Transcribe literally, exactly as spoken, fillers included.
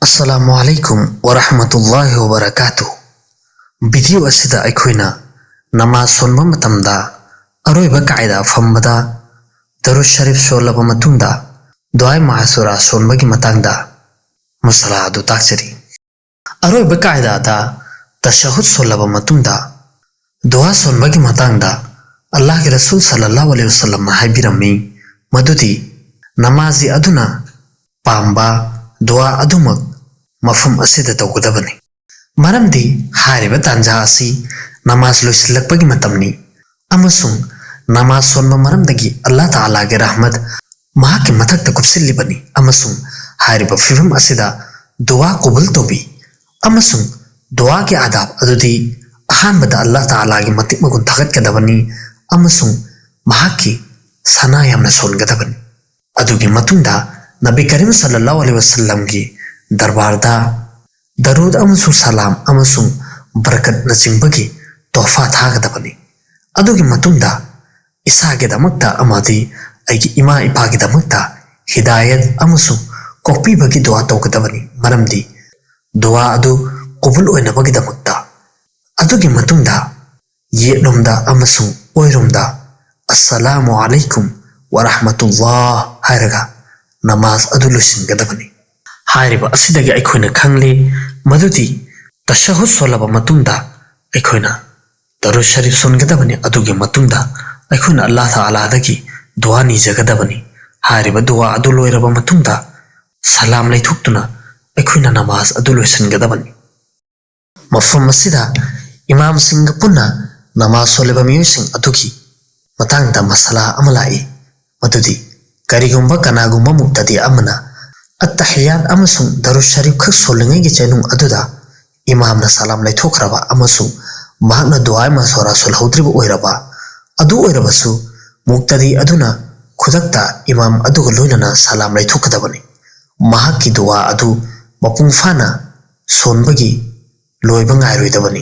ꯑꯁꯂꯥꯃꯨ ꯑꯂꯩꯀꯨꯝ ꯋꯔꯍꯃꯇꯨꯜꯂꯥꯍꯤ ꯋꯕꯔꯀꯥꯇꯨ꯫ Video ꯑꯁꯤꯗ ꯑꯩꯈꯣꯏꯅ ꯅꯃꯥꯖ ꯁꯣꯟꯕ ꯃꯇꯝꯗ ꯑꯔꯣꯏꯕ ꯀꯥꯏꯗ ꯐꯝꯕꯗ ꯗꯔꯨꯗ ꯁꯔꯤꯐ ꯁꯣꯜꯂꯕ ꯃꯇꯨꯡꯗ ꯗꯨꯑꯥꯏ ꯃꯥꯁꯨꯔꯥ ꯁꯣꯟꯕꯒꯤ ꯃꯇꯥꯡꯗ ꯃꯁꯂꯥ ꯑꯗꯨ ꯇꯥꯛꯆꯔꯤ꯫ ꯑꯔꯣꯏꯕ ꯀꯥꯏꯗꯥꯗ ꯇꯁꯍꯨꯗ ꯁꯣꯜꯂꯕ ꯃꯇꯨꯡꯗ ꯗꯨꯋꯥ ꯁꯣꯟꯕꯒꯤ ꯃꯇꯥꯡꯗ ꯑꯜꯂꯥꯍꯒꯤ ꯔꯁꯨꯜ ꯁꯜꯂꯜꯂꯥꯍꯨ ꯑꯂꯩꯍꯤ ꯋꯁꯜꯂꯝꯅ ꯍꯥꯏꯕꯤꯔꯝꯃꯤ, ꯃꯗꯨꯗꯤ ꯅꯃꯥꯖꯤ ꯑꯗꯨꯅ ꯄꯥꯝꯕ ꯗꯨꯋꯥ ꯑꯗꯨꯃꯛ ꯃꯐꯝ ꯑꯁꯤꯗ ꯇꯧꯒꯗꯕꯅꯤ꯫ ꯃꯔꯝꯗꯤ ꯍꯥꯏꯔꯤꯕ ꯇꯥꯟꯖꯥ ꯑꯁꯤ ꯅꯃꯥꯖ ꯂꯣꯏꯁꯤꯜꯂꯛꯄꯒꯤ ꯃꯇꯝꯅꯤ, ꯑꯃꯁꯨꯡ ꯅꯃꯥꯖ ꯁꯣꯟꯕ ꯃꯔꯝꯗꯒꯤ ꯑꯜꯂꯥꯍ ꯇꯥꯂꯥꯒꯤ ꯔꯍꯃꯠ ꯃꯍꯥꯛꯀꯤ ꯃꯊꯛꯇ ꯀꯨꯞꯁꯤꯜꯂꯤꯕꯅꯤ, ꯑꯃꯁꯨꯡ ꯍꯥꯏꯔꯤꯕ ꯐꯤꯚꯝ ꯑꯁꯤꯗ ꯗꯨꯋꯥ ꯀꯕꯨꯜ ꯇꯧꯕꯤ, ꯑꯃꯁꯨꯡ ꯗꯨꯋꯥꯒꯤ ꯑꯥꯗꯥꯕ ꯑꯗꯨꯗꯤ ꯑꯍꯥꯟꯕꯗ ꯑꯜꯂꯥꯍ ꯇꯥꯂꯥꯒꯤ ꯃꯇꯤꯛ ꯃꯒꯨꯟ ꯊꯥꯒꯠꯀꯗꯕꯅꯤ ꯑꯃꯁꯨꯡ ꯃꯍꯥꯛꯀꯤ ꯁꯅꯥ ꯌꯥꯝꯅ ꯁꯣꯟꯒꯗꯕꯅꯤ꯫ ꯑꯗꯨꯒꯤ ꯃꯇꯨꯡꯗ ꯅꯕꯤ ꯀꯔꯤꯝ ꯁꯜꯂꯜꯂꯥꯍꯨ ꯑꯂꯩꯍꯤ ꯋꯁꯜꯂꯝꯒꯤ ꯗꯔꯕꯥꯔꯗ ꯗꯔꯨꯗ ꯑꯃꯁꯨꯡ ꯁꯂꯥꯝ ꯑꯃꯁꯨꯡ ꯕꯔꯀꯠꯅꯆꯤꯡꯕꯒꯤ ꯇꯣꯍꯐꯥ ꯊꯥꯒꯗꯕꯅꯤ꯫ ꯑꯗꯨꯒꯤ ꯃꯇꯨꯡꯗ ꯏꯁꯥꯒꯤꯗꯃꯛꯇ ꯑꯃꯗꯤ ꯑꯩꯒꯤ ꯏꯃꯥ ꯏꯄꯥꯒꯤꯗꯃꯛꯇ ꯍꯤꯗꯥꯌꯠ ꯑꯃꯁꯨꯡ ꯀꯣꯛꯄꯤꯕꯒꯤ ꯗꯨꯋꯥ ꯇꯧꯒꯗꯕꯅꯤ, ꯃꯔꯝꯗꯤ ꯗꯨꯋꯥ ꯑꯗꯨ ꯀꯕꯨꯜ ꯑꯣꯏꯅꯕꯒꯤꯗꯃꯛꯇ꯫ ꯑꯗꯨꯒꯤ ꯃꯇꯨꯡꯗ ꯌꯦꯠꯂꯣꯝꯗ ꯑꯃꯁꯨꯡ ꯑꯣꯏꯔꯣꯝꯗ "ꯑꯁꯁꯂꯥꯃꯨ ꯑꯂꯩꯀꯨꯝ ꯋꯔꯍꯃꯇꯨꯜꯂꯥꯍ" ꯍꯥꯏꯔꯒ ꯅꯃꯥꯖ ꯑꯗꯨ ꯂꯣꯏꯁꯤꯟꯒꯗꯕꯅꯤ꯫ ꯍꯥꯏꯔꯤꯕ ꯑꯁꯤꯗꯒꯤ ꯑꯩꯈꯣꯏꯅ ꯈꯪꯂꯤ ꯃꯗꯨꯗꯤ ꯇꯁꯍꯨꯗ ꯁꯣꯜꯂꯕ ꯃꯇꯨꯡꯗ ꯑꯩꯈꯣꯏꯅ ꯗꯔꯨꯗ ꯁꯔꯤꯐ ꯁꯣꯟꯒꯗꯕꯅꯤ꯫ ꯑꯗꯨꯒꯤ ꯃꯇꯨꯡꯗ ꯑꯩꯈꯣꯏꯅ ꯑꯜꯂꯥꯍ ꯇꯥꯂꯥꯗꯒꯤ ꯗꯨꯋꯥ ꯅꯤꯖꯒꯗꯕꯅꯤ꯫ ꯍꯥꯏꯔꯤꯕ ꯗꯨꯋꯥ ꯑꯗꯨ ꯂꯣꯏꯔꯕ ꯃꯇꯨꯡꯗ ꯁꯂꯥꯝ ꯂꯩꯊꯣꯛꯇꯨꯅ ꯑꯩꯈꯣꯏꯅ ꯅꯃꯥꯖ ꯑꯗꯨ ꯂꯣꯏꯁꯤꯟꯒꯗꯕꯅꯤ꯫ ꯃꯐꯝ ꯑꯁꯤꯗ ꯏꯃꯥꯝꯁꯤꯡꯒ ꯄꯨꯟꯅ ꯅꯃꯥꯖ ꯁꯣꯜꯂꯤꯕ ꯃꯤꯑꯣꯏꯁꯤꯡ ꯑꯗꯨꯒꯤ ꯃꯇꯥꯡꯗ ꯃꯁꯂꯥ ꯑꯃ ꯂꯥꯛꯏ, ꯃꯗꯨꯗꯤ ꯀꯔꯤꯒꯨꯝꯕ ꯀꯅꯥꯒꯨꯝꯕ ꯃꯨꯛꯇꯗꯤ ꯑꯃꯅ ꯑꯠꯇꯍꯤꯌꯥꯠ ꯑꯃꯁꯨꯡ ꯗꯔꯨꯗ ꯁꯔꯤꯐ ꯈꯛ ꯁꯣꯜꯂꯤꯉꯩꯒꯤ ꯆꯩꯅꯨꯡ ꯑꯗꯨꯗ ꯏꯃꯥꯝꯅ ꯁꯂꯥꯝ ꯂꯩꯊꯣꯛꯈ꯭ꯔꯕ ꯑꯃꯁꯨꯡ ꯃꯍꯥꯛꯅ ꯗꯨꯋꯥꯏ ꯃꯁꯣꯔꯥ ꯁꯣꯜꯍꯧꯗ꯭ꯔꯤꯕ ꯑꯣꯏꯔꯕ, ꯑꯗꯨ ꯑꯣꯏꯔꯕꯁꯨ ꯃꯨꯛꯇꯗꯤ ꯑꯗꯨꯅ ꯈꯨꯗꯛꯇ ꯏꯃꯥꯝ ꯑꯗꯨꯒ ꯂꯣꯏꯅꯅ ꯁꯂꯥꯝ ꯂꯩꯊꯣꯛꯀꯗꯕꯅꯤ꯫ ꯃꯍꯥꯛꯀꯤ ꯗꯨꯋꯥ ꯑꯗꯨ ꯃꯄꯨꯡ ꯐꯥꯅ ꯁꯣꯟꯕꯒꯤ ꯂꯣꯏꯕ ꯉꯥꯏꯔꯣꯏꯗꯕꯅꯤ꯫